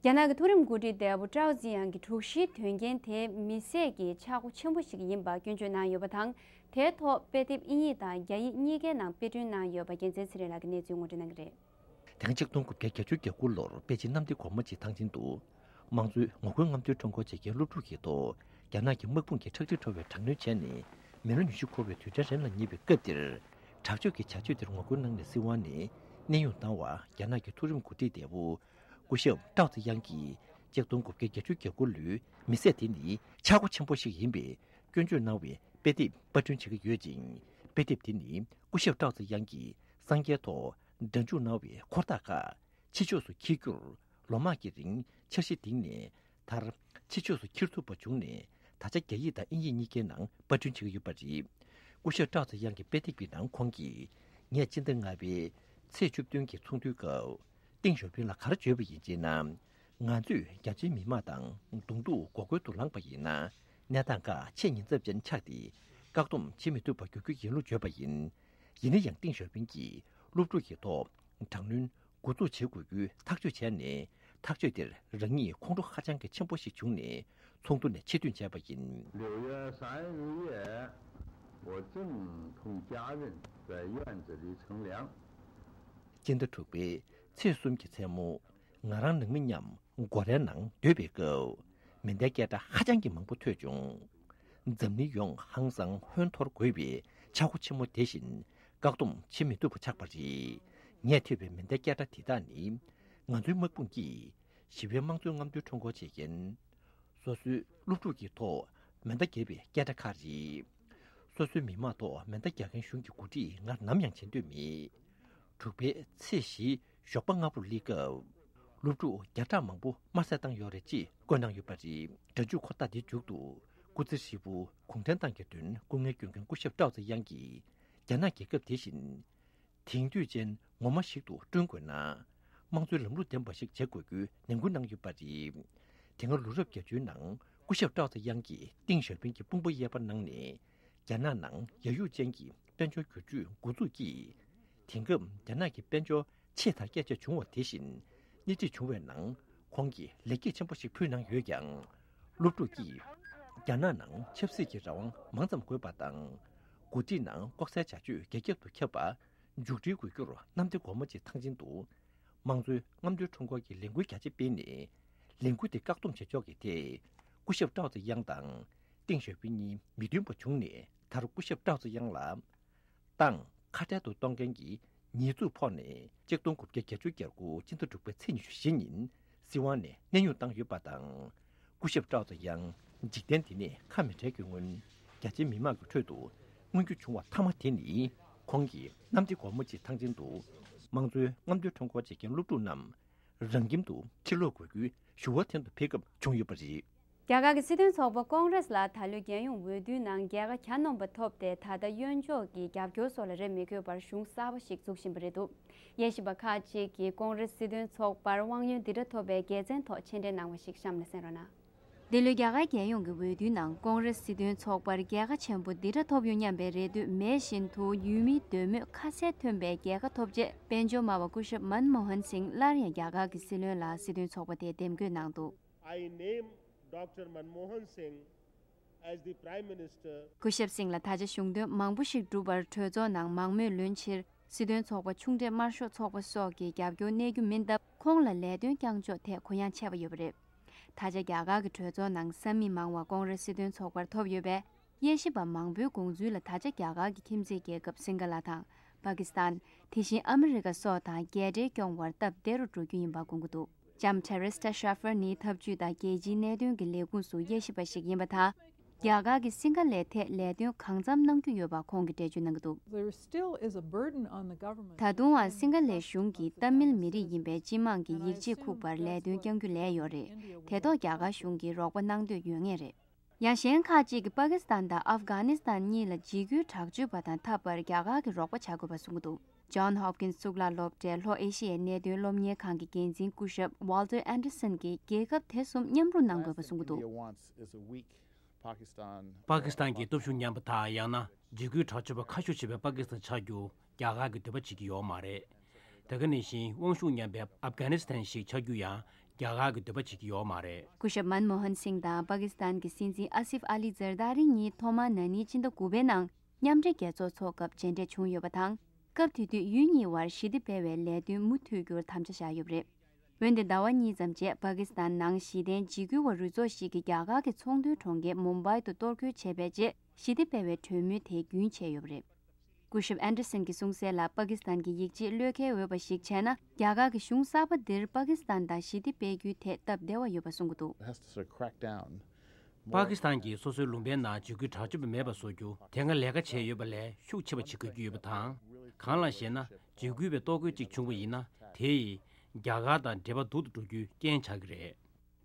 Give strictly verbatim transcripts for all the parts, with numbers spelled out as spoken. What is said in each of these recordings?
རྒྱ་ནག་གི་མཐོ་རིམ་འགོ་ཁྲིད་འདས་པོ་ཀྲའོ་ཙི་ཡང་གི་དྲུག་བཞིའི་དོན་རྐྱེན་དེ་མི་སེར་གྱི་ཆག་སྒོ་ཆེན་པོ་ཞིག་ཡིན་པ་སྐྱོན་བརྗོད་གནང་ཡོད་པ་དང་། དེའི་ཐོག་དཔེ་དེབ་དབྱིན་ཡིག་དང་རྒྱ་ཡིག་གཉིས་ཀའི་ནང་དཔེ་སྐྲུན་གནང་ཡོད་པ་རྒྱལ་མཚན་ཚེ་རིང་ལགས་ཀྱིས་གནས་ཚུལ་ངོ་སྤྲོད་གནང་གི་རེད། དེ་སྔ་ཆིག་སྟོང་དགུ་བརྒྱ་བརྒྱད་ཅུ་གྱ་དགུ་ལོར་པེ་ཅིན་གནམ་བདེ་སྒོ་མོ་ཆེའི་ཐང་ཆེན་དུ། དམངས་གཙོའི་ངོ་རྒོལ་རྔམ་སྟོན་ཁྲོམ་སྐོར་བྱེད་མཁན་སློབ་ཕྲུག་གི་ཐོག་རྒྱ་ནག་གི་དམག་དཔུང་གིས་ཁྲག་དྲི་བྲོ་བའི་དྲག་གནོན་བྱས་ནས་མི་ལོ་ཉི་ཤུ་འཁོར་བའི་དུས་དྲན་རན་ལ་ཉེ་བའི་སྐབས་འདིར། དྲག་སྤྱོད་ཀྱི་བྱ་སྤྱོད་དེར་ངོ་རྒོལ་གནང་ནས་སྲིད་དབང་ནས་གནས་དབྱུང་བཏང་བ་རྒྱ་ནག་གི་མཐོ་རིམ་འགོ་ཁྲིད་འདས་པོ་སྐུ་ཞབས་ཀྲའོ་ཙེ་དབྱང་གིས་ཆིག་སྟོང་དགུ་བརྒྱ་བརྒྱད་ཅུ་གྱ་དགུ་ལོའི་མི་སེར་དེ་ནི་ཆག་སྒོ་ཆེན་པོ་ཞིག་ཡིན་པའི་སྐྱོན་བརྗོད་གནང་བའི་དཔེ་དེབ་པར་སྐྲུན་བྱེད་ཀྱི་ཡོད་ཅིང་། དཔེ་དེབ་དེ་ནི་སྐུ་ཞབས་ཀྲའོ་ཙེ་དབྱང་གིས་སངས་རྒྱས་ཐོག་སྒྲ་འཇུག་གནང་བའི་འཁོར་ཐག་ཁག་ཕྱི་ཕྱོགས་སུ་འཁྱེར་རྒྱུར་ལོ་མང་གི་རིང་འཆར་གཞི་བཏིང་ནས། མཐར་ཕྱི་ཕྱོགས་སུ་འཁྱེར་ཐུབ་པ་བྱུང་ནས། ད་ཆ་རྒྱ་ཡིག་དང་དབྱིན་ཡིག་གཉིས་ཀའི་ནང་པར་སྐྲུན་བྱེད་ཀྱི་ཡོད་པ་རེད། སྐུ་ཞབས་ཀྲའོ་ཙེ་དབྱང་གི་དཔེ་དེབ་ཀྱི་ནང་ཁོང་གིས། ངས་སྤྱི་ཟླ་ལྔ་པའི་ཚེས་བཅུ་བདུན་གྱི་ཚོགས་འདུའི་སྐབས་ཏེང་ཞའོ་ཕིང་ལ་ག་རེ་བརྗོད་པ་ཡིན་ཅེ་ན། ང་ཚོས་རྒྱ་ཆེའི་མི་མང་དང་གདོང་ཐུག་མགོ་སྐོར་དུ་ལངས་པ་ཡིན་ན། གནས་སྟངས་ཁག་ཆེས་ཉེན་ཚབས་ཅན་ཆགས་ཏེ། བཀག་སྡོམ་བྱེད་མི་ཐུབ་པ་འགྱུར་རྒྱུ་ཡིན་ལུགས་བརྗོད་པ་ཡིན། ཡིན་ན་ཡང་ཏེང་ཞའོ་ཕིང་གིས་སློབ་ཕྲུག་གི་ཐོག་དྲག་གནོན་འགོ་འཛུགས་བྱེད་དགོས་རྒྱུའི་ཐག་གཅོད་བྱས་ནས། ཐག་གཅོད་དེར་རང་ཉིད་ཁོང་ཁྲོ་ཧ་ཅང་གི་ཆེན་པོ་ཞིག་བྱུང་ནས་ཚོགས་འདུ་ནས་ཕྱིར་ཐོན་བྱས་པ་ཡིན། 六月三十夜，我正同家人在院子里乘凉。 སྤྱི་ཟླ་དྲུག་པའི་ཚེས་གསུམ་གྱི་མཚན་མོ། ང་རང་ནང་མི་མཉམ་སྒོ་རའི་ནང་སྡོད་པའི་སྐབས། མེ་མདའི་སྐད་སྒྲ་ཧ་ཅང་གི་མང་པོ་ཐོས་བྱུང་། འཛམ་གླིང་ཡོངས་ཧང་སང་ཧོན་འཐོར་དགོས་པའི་ཆག་སྒོ་ཆེན་མོ་དེ་བཞིན་བཀག་སྡོམ་བྱེད་མི་ཐུབ་པ་ཆགས་པ་རེད། ངས་ཐོས་པའི་མེ་མདའི་སྐད་སྒྲ་དེ་དག་ནི། ང་ཚོའི་དམག་དཔུང་གིས་ཞི་བའི་དམངས་གཙོའི་རྔམ་སྟོན་ཁྲོམ་སྐོར་བྱེད་མཁན། སོ་སོའི་སློབ་ཕྲུག་གི་ཐོག་མེ་མདའ་བརྒྱབ་པའི་སྐད་སྒྲ་ཁག་རེད། སོ་སོའི་མི་མང་ཐོག་མེ་མདའ་རྒྱག་མཁན་གཞུང་གི་འགོ་ཁྲིད་ང་ནམ་ཡང་བྱེད་འདོད་མེད། དྲུག་པའི་ཚེས་བཞིའི་ཞོགས་པ་སྔ་པོར་སླེབས་སྐབས། སློབ་ཕྲུག་བརྒྱ་ཕྲག་མང་པོ་དམར་བསད་བཏང་ཡོད་རེད་ཅེས་བཀོད་གནང་ཡོད་པ་རེད། སྒྲ་འཇུག་འཁོར་ཐག་དེའི་མཇུག་ཏུ་སྐུ་ཚེ་ཧྲིལ་པོ་གུང་ཁྲན་ཏང་གི་དོན་སྐུ་ངལ་བསྐྱོན་མཁན་སྐུ་ཞབས་ཀྲའོ་ཙེ་དབྱང་གིས། རྒྱ་ནག་རྒྱལ་ཁབ་དེ་བཞིན་དེང་དུས་ཅན་ངོ་མ་ཞིག་ཏུ་བསྐྲུན་དགོས་ན། དམངས་གཙོའི་ལམ་ལུགས་ལྡན་པ་ཞིག་བྱེད་དགོས་རྒྱུའི་ནན་སྐུལ་གནང་ཡོད་པ་རེད། དེ་སྔ་ལོ་རབས་བརྒྱད་ཅུའི་ནང་སྐུ་ཞབས་ཀྲའོ་ཙེ་དབྱང་གིས་ཏེང་ཞའོ་ཕིང་གི་དཔུང་པ་གཡས་པ་གནང་ནས། རྒྱ་ནག་ནང་ཡ་ཡུག་ཅན་གྱི་དཔལ་འབྱོར་བསྒྱུར་བཅོས་འགོ་འཛུགས་ཀྱིས། དེང་སྐབས་རྒྱ་ནག་གི་དཔལ་འབྱོར་ཆེས་དར་རྒྱས་ཆེ་བྱུང་བ་དེ་བཞིན་སྣེ་ཁྲིད་བྱུང་བའི་ནང་ཁོང་གིས་ལེགས་སྐྱེས་ཆེན་པོ་ཞིག་ཕུལ་གནང་ཡོད་ཀྱང་། སློབ་ཕྲུག་གིས་རྒྱ་ནག་ནང་ཆབ་སྲིད་ཀྱི་རང་དབང་མང་ཙམ་དགོས་པ་དང་། འགོ་ཁྲིད་ནང་ལྐོག་ཟའི་བྱ་སྤྱོད་རྒྱ་ཁྱབ་ཏུ་ཁྱབ་པ་མཇུག་སྒྲིལ་དགོས་རྒྱུར་གནམ་བདེ་སྒོ་མོ་ཆེའི་ཐང་ཆེན་དུ་དམངས་གཙོའི་རྔམ་སྟོན་ཁྲོམ་སྐོར་གྱི་ལས་འགུལ་རྒྱ་ཆེ་སྤེལ་ནས། ལས་འགུལ་དེ་བཀག་སྡོམ་བྱེད་ཕྱོགས་ཀྱི་ཐད། སྐུ་ཞབས་ཀྲའོ་ཙེ་དབྱང་དང་ཏེང་ཞའོ་ཕིང་གཉིས་མི་མཐུན་པ་བྱུང་ནས། མཐར་སྐུ་ཞབས་ཀྲའོ་ཙེ་དབྱང་ལ་ཏང་ཁ་བྲལ་དུ་གཏོང་མཁན་གྱི་ཉེས་འཛུགས་ཕོག་ནས། ཆིག་སྟོང་དགུ་བརྒྱ་བརྒྱད་ཅུ་གྱ་དགུ་སྤྱི་ཟླ་དྲུག་པའི་ཚེས་ཉི་ཤུ་བཞི་ཉིན་སྲིད་དབང་ནས་གནས་དབྱུང་བཏང་ཡོད་པ་དང་། སྐུ་ཞབས་ཀྲའོ་ཙེ་དབྱང་འཇིག་རྟེན་འདི་ནས་ཁ་མི་བྲལ་གྱི་སྔོན། རྒྱ་ཆེའི་མི་མང་གི་ཁྲོད་དུ་མངོན་གྱུར་བྱུང་བ་མཐའ་མ་དེ་ནི། ཁོང་གིས་གནམ་བདེ་སྒོ་མོ་ཆེའི་ཐང་ཆེན་དུ་དམངས་གཙོའི་རྔམ་སྟོན་ཁྲོམ་སྐོར་བྱེད་མཁན་སློབ་ཕྲུག་རྣམས་རང་ཁྱིམ་དུ་ཕྱིར་ལོག་དགོས་རྒྱུའི་ཞུ་བ་འཐེན་དུ་ཕེབས་སྐབས་བྱུང་ཡོད་པ་རེད། རྒྱ་གར་གྱི་སྲིད་དོན་ཚོགས་པ་ཀོང་རེས་ལ་ད་ལོའི་རྒྱལ་ཡོངས་འོས་བསྡུའི་ནང་རྒྱལ་ཁ་གྱ་ནོམ་པ་ཐོབ་སྟེ། ད་ལྟ་གཡོན་ཕྱོགས་ཀྱི་རྒྱབ་སྐྱོར་སོགས་ལ་རེ་མི་དགོས་པར་གཞུང་གསར་པ་ཞིག་འཛུགས་བཞིན་པ་རེད་འདུག་དབྱེ་ཞིབ་པ་ཁག་ཅིག་གིས་ཀོང་རེས་སྲིད་དོན་ཚོགས་པར་དབང་ཡོན་འདི་འདྲ་ཐོབ་པའི་དགེ་མཚན་ཐོག་མཆན་འགྲེལ་གནང་བ་ཞིག་གཤམ་ལ་གསན་རོགས་གནང་། འདི་ལོའི་རྒྱ་གར་རྒྱལ་ཡོངས་ཀྱི་འོས་བསྡུའི་ནང་ཀོང་རེས་སྲིད་དོན་ཚོགས་པར་རྒྱལ་ཁ་ཆེན་པོ་འདི་འདྲ་ཐོབ་ཡོང་སྙམ་པའི་རེ་འདོད་མེད་བཞིན་དུ། ཡུལ་མིའི་འདོད་མོས་ཁ་གསལ་ཐོན་པའི་རྒྱལ་ཁ་ཐོབ་རྗེས། དཔལ་འབྱོར་སྨྲ་བ་སྐུ་ཞབས་མན་མོ་ཧན་སིང་སླར་ཡང་རྒྱ་གར་གྱི་སྲིད་བློན་ལ་སྲིད་དོན་ཚོགས་པ་དེས་འདེམས་བསྐོས་གནང་འདུག I name Doctor Manmohan Singh as the Prime Minister. སྐུ་ཞབས་སིང་ལ་ད་ཆ་གཞུང་དོན་མང་པོ་ཞིག་སྒྲུབ་པར་གྲོས་ཚོགས་ནང་མང་མོས་ལོན་ཕྱིར། སྲིད་དོན་ཚོགས་པ། ཆུང་གྲས་དམར་ཤོག་ཚོགས་པ་སོགས་ཀྱི་རྒྱབ་སྐྱོར་གནས་རྒྱུ་མིན་སྟབས། ཁོང་ལ་ལས་དོན་བསྐྱང་ཕྱོགས་ཐད་གུ་ཡངས་ཆེ་བ་ཡོད་པ་རེད། ད་ཆ་རྒྱ་གར་གྱི་གྲོས་ཚོགས་ནང་ས་མིག་མང་བ་ཀོང་རེས་སྲིད་དོན་ཚོགས་པར་ཐོབ་ཡོད་པས། དབྱེ་ཞིབ་པ་མང་པོའི་དགོངས་ཚུལ་ལ། ད་ཆ་རྒྱ་གར་གྱི་ཁྱིམ་མཚེས་རྒྱལ་ཁབ་སིང་ག་ལ་དང་། པ་ཀི་སི་ཐན། དེ་བཞིན་ཨ་མི་རི་ཀ་སོགས་དང་རྒྱལ་འབྲེལ་སྐྱོང་བར་སྟབས་བདེ་རུ་འགྲོ་རྒྱུ་ཡིན་པ་དགོངས་ཀྱི་འདུག་ལྕམ་ཐེ་རེ་སི་ཊ་ཤ་ཧྥར་ནི་འཐབ་ཇུས་དང་རྒྱལ་སྤྱིའི་གནད་དོན་གྱི་ལས་ཁུངས་སུ་དབྱེ་ཞིབ་པ་ཞིག་ཡིན་པ་དང་། རྒྱ་གར་གྱིས་སིང་ག་ལའི་ཐད་ལས་དོན་གང་འཚམ་གནང་རྒྱུ་ཡོད་པ་ཁོང་གིས་འགྲེལ་བརྗོད་གནང་གི་འདུག There still is a burden on the government. ད་དུང་ཡང་སིང་ག་ལའི་གཞུང་གིས་ཏཱ་མིལ་མི་རིགས་ཡིན་པའི་སྤྱི་དམངས་ཀྱི་ཡིག་ཆའི་ཁུག་པར་ལས་དོན་བསྐྱང་རྒྱུ་ལས་ཡོད་རེད། དེ་ཐོག་རྒྱ་གར་གཞུང་གིས་རོགས་པ་གནང་འདོད་ཡོད་ངེས་རེད། ཡང་གཞན་ཁག་ཅིག་གིས་པ་ཀི་སི་ཐན་དང་ཨབ་གྷ་ནི་སི་ཐན་གཉིས་ལ་འཇིགས་སྐུལ་དྲག་སྤྱོད་པ་དང་འཐབ་པར་རྒྱ་གར་གྱི་རོགས་པ་བྱ་དགོས་པ་གསུང་གི་འདུག John Hopkins གཙུག་ལག་སློབ་གྲྭའི་ལྷོ་ཨེ་ཤི་ཡའི་གནད་དོན་སློབ་གཉེར་ཁང་གི་འགན་འཛིན་སྐུ་ཞབས་Walter Anderson གྱིས་རྒྱལ་ཁབ་དེ་གསུམ་མཉམ་རུབ་གནང་དགོས་པ་གསུང་གི་འདུག་པ་ཀི་སི་ཐན་གྱི་སྟོབས་ཤུགས་ཉམས་པ་དང་། ཡང་ན་འཇིགས་སྐུལ་དྲག་སྤྱོད་པ་ཁ་ཤས་ཆེ་བའི་པ་ཀི་སི་ཐན་ཆགས་རྒྱུ་རྒྱ་གར་གྱིས་འདོད་པ་བྱེད་ཀྱི་ཡོད་མ་རེད། དེ་ག་ནང་བཞིན་དབང་ཤུགས་ཉམས་པའི་ཨབ་གྷ་ནི་སི་ཐན་ཞིག་ཆགས་རྒྱུ་ཡང་ རྒྱ་གར་གྱི་འདོད་པ་བྱེད་ཀྱི་ཡོད་མ་རེད། སྐུ་ཞབས་མན་མོ་ཧན་སིང་དང་པ་ཀི་སི་ཐན་གྱི་སྲིད་འཛིན་ཨ་སིབ་ཨ་ལི་ཛར་དཱ་རི་གཉིས་ཐོག་མར་ན་ནིང་ཕྱི་ཟླ་དགུ་པའི་ནང་མཉམ་འབྲེལ་རྒྱལ་ཚོགས་འཚོགས་སྐབས་མཇལ་འཕྲད་བྱུང་ཡོད་པ་དང་། སྐབས་དེ་དུས་ཡུལ་གཉིས་བར་ཞི་བདེ་སྤེལ་བའི་ལས་དོན་མུ་མཐུད་རྒྱུར་དམ་བཅའ་བཞག་ཡོད་པ་རེད། འོན་ཏེ་ཟླ་བ་གཉིས་ཙམ་རྗེས་པ་ཀི་སི་ཐན་ནང་གཞི་རྟེན་འཇིགས་སྐུལ་བ་རུ་ཚོགས་ཤིག་གིས་རྒྱ་གར་གྱི་ཚོང་དོན་གྲོང་ཁྱེར་མུམ་བྷའི་དུ་གཏོར་རྒོལ་བྱས་པའི་རྗེས་ཞི་བདེ་སྤེལ་བའི་གྲོས་མོལ་དེ་རྒྱུན་ཆད་ཡོད་པ་རེད། སྐུ་ཞབས་ཨན་ཌར་སན་གྱིས་གསུངས་གསལ་ལ། པ་ཀི་སི་ཐན་གྱིས་ཡིད་ཆེས་བློས་འཁེལ་འོས་པ་ཞིག་བྱས་ན། རྒྱ་གར་གྱི་གཞུང་གསར་པ་འདིར་པ་ཀི་སི་ཐན་དང་ཞི་བདེ་སྤེལ་རྒྱུའི་ཐད་སྟབས་བདེ་བ་ཡོད་པ་གསུང་གི་འདུག། It has to sort of crack down པ་ཀི་སི་ཐན་གྱིས་སོ་སོའི་ལུང་པའི་ནང་འཇིགས་སྐུལ་དྲག་སྤྱོད་པ་མེད་པ་བཟོ་རྒྱུ་དེ་སྔ་ལས་ཀ་བྱས་ཡོད་པ་ལས་ཤུགས་ཆེ་བ་བྱེད་དགོས་ཀྱི་ཡོད་པ་དང་། གང་ལགས་ཤེ་ན། འཇིགས་སྐུལ་བའི་གཏོར་རྒོལ་གཅིག་བྱུང་བ་ཡིན་ན། དེ་ཡིས་རྒྱ་གར་དང་འབྲེལ་བ་སྡུག་ཏུ་འགྲོ་རྒྱུའི་རྐྱེན་ཆགས་ཀྱི་རེད།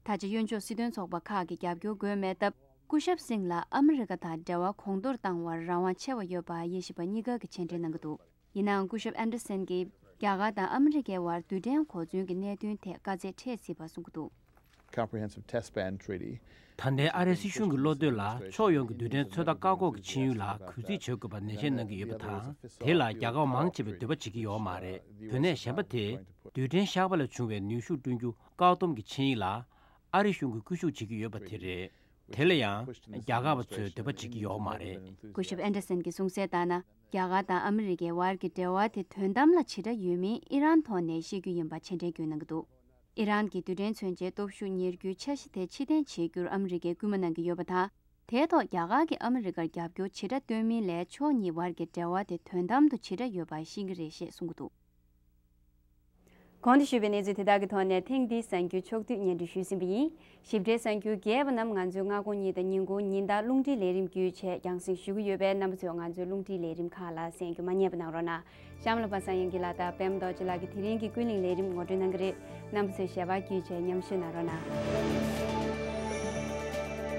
ད་ཆ་གཡོན་ཕྱོགས་སྲིད་དོན་ཚོགས་པ་ཁག་གི་རྒྱབ་སྐྱོར་དགོས་མེད་སྟབས། སྐུ་ཞབས་སིང་ལ་ཨ་མི་རི་ཀ་དང་འབྲེལ་བ་གོང་མཐོར་བཏང་བར་རང་དབང་ཆེ་བ་ཡོད་པ་དབྱེ་ཞིབ་པ་གཉིས་ཀ་གིས་མཆན་འགྲེལ་གནང་གི་འདུག། ཡིན་ནའང་སྐུ་ཞབས་ཨན་ཌར་སན་གྱིས་རྒྱ་གར་དང་ཨ་མི་རི་ཀའི་བར་རྡུལ་ཕྲན་གོ་མཚོན་གྱི་གནད་དོན་ཐད་དཀའ་ཚེགས་འཕྲད་སྲིད་པ་གསུང་གི་འདུག། Comprehensive Test Ban Treaty. ད་ལྟའི་ཨ་རིའི་སྲིད་གཞུང་གི་བློ་འདོད་ལ་ཕྱོགས་ཡོངས་ཀྱི་རྡུལ་ཕྲན་ཚོད་ལྟ་བཀག་འགོག་གི་ཆིངས་ཡིག་ལ་གུས་བརྩི་བྱེད་དགོས་པ་ནན་བཤད་གནང་གི་ཡོད་པ་དང་། དེ་ལ་རྒྱལ་ཁབ་མང་ཆེ་བས་འདོད་པ་བྱེད་ཀྱི་ཡོད་མ་རེད། དེ་ནས་གཞན་པ་དེ་རྡུལ་ཕྲན་ཤག་པ་ལ་བྱུང་བའི་ནུས་ཤུགས་བསྐྲུན་རྒྱུ་བཀག་སྡོམ་གྱི་ཆིངས་ཡིག་ལ་ཨ་རི་གཞུང་གིས་སྐུལ་ཤུགས་བྱེད་ཀྱི་ཡོད་པ་དེ་རེད། དེ་ལ་ཡང་རྒྱལ་ཁབ་པ་ཚོས་འདོད་པ་བྱེད་ཀྱི་ཡོད་མ་རེད། སྐུ་ཞབས་ཨན་ཌར་སན་གྱིས་གསུངས་གསལ་ལྟར་ན། རྒྱ་གར་དང་ཨ་མི་རི་ཀའི་བར་གྱི་འབྲེལ་བ་དེ་དོན་དམ་ལ་ཇི་འདྲ་ཡོད་མིན་ཨི་རན་ཐོག་ནས་ཤེས་རྒྱུ་ཡིན་པ་མཆན་འགྲེལ་བརྒྱུད་གནང་གི་འདུག། ཨི་རན་གྱིས་རྡུལ་ཕྲན་མཚོན་ཆའི་སྟོབས་ཤུགས་གཉེར་རྒྱུའི་འཆར་གཞི་དེ་ཕྱིར་འཐེན་བྱེད་རྒྱུར་ཨ་མི་རི་ཀས་སྐུལ་མ་གནང་གི་ཡོད་པ་དང་། དེའི་ཐོག་རྒྱ་གར་གྱིས་ཨ་མི་རི་ཀར་རྒྱབ་སྐྱོར་ཇི་འདྲ་སྟོན་མིན་ལས་ཕྱོགས་གཉིས་བར་གྱི་འབྲེལ་བ་དེ་དོན་དམ་དུ་ཇི་འདྲ་ཡོད་པ་ཤེས་ཀྱི་རེད་ཞེས་གསུང་གི་འདུག། གོང་དུ་ཞུས་པའི་གནས་ཚུལ་དེ་དག་གི་ཐོག་ནས་ཐེངས་འདིའི་གསར་འགྱུར་ཕྱོགས་བསྡུས་སྙན་སྒྲོན་ཞུས་ཟིན་པ་ཡིན། ཞིབ་ཕྲའི་གསར་འགྱུར་རྒྱས་པ་རྣམས་ང་ཚོའི་སྔ་དགོང་ཉིན་དང་ཉིན་གུང་ཉིན་ལྟར་རླུང་འཕྲིན་ལས་རིམ་བརྒྱུད་བྱས་རྒྱང་སྲིང་ཞུ་གི་ཡོད་པས། རྣམ་པ་ཚོས་ང་ཚོའི་རླུང་འཕྲིན་ལས་རིམ་ཁག་ལ་གསན་རྒྱུ་མ་བསྙེལ་བ་གནང་རོགས་གནང་། གཤམ་ལ་པ་སངས་དབྱངས་སྐྱིད་ལགས་དང་པད་མ་རྡོ་རྗེ་ལགས་ཀྱིས་དེ་རིང་གི་ཀུན་གླེང་ལས་རིམ་ངོ་སྤྲོད་གནང་གི་རེད། རྣམ་པ་ཚོས་ཞལ་པར་བརྒྱུད་བྱས་མཉམ་ཞུགས་གནང་རོགས་གནང་།